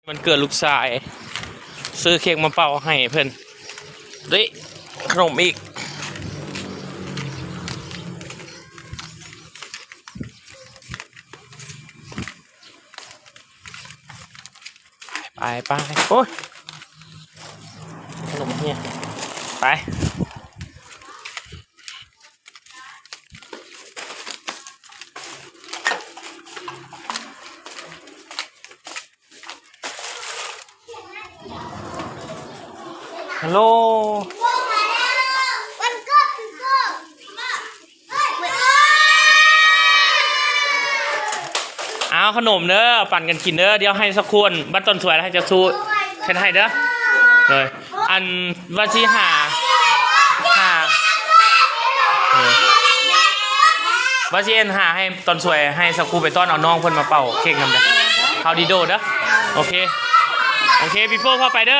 ວັນເກີດລູກຊາຍ ຊື້ເຄ້ກມາເປົ່າໃຫ້ເພິ່ນ ເດ້ ຂະໜົມອີກ. ໄປ ໄປ ໂອ້ຍ ຂະໜົມເຮຍ ໄປ. ຮັລໂຫຼ ເອົາຂະໜົມເດີ ປັນກັນກິນເດີ ດຽວໃຫ້ສັກຄົນ ບັດຕອນສວຍແລ້ວໃຫ້ເຈົ້າຊູເຮັດໃຫ້ເດີ. ໂດຍ ອັນວ່າຊິຫາ ຫາ ເອີ ວ່າຊິເອັນຫາໃຫ້ຕອນສວຍ ໃຫ້ສາວຄູໄປຕ້ອນເອົານ້ອງເພິ່ນມາເປົ່າເຄ້ກນຳເດີ ເຮົາດີໂດເດີ. ໂອເຄ ໂອເຄ ບີໂຟ ພາໄປເດີ.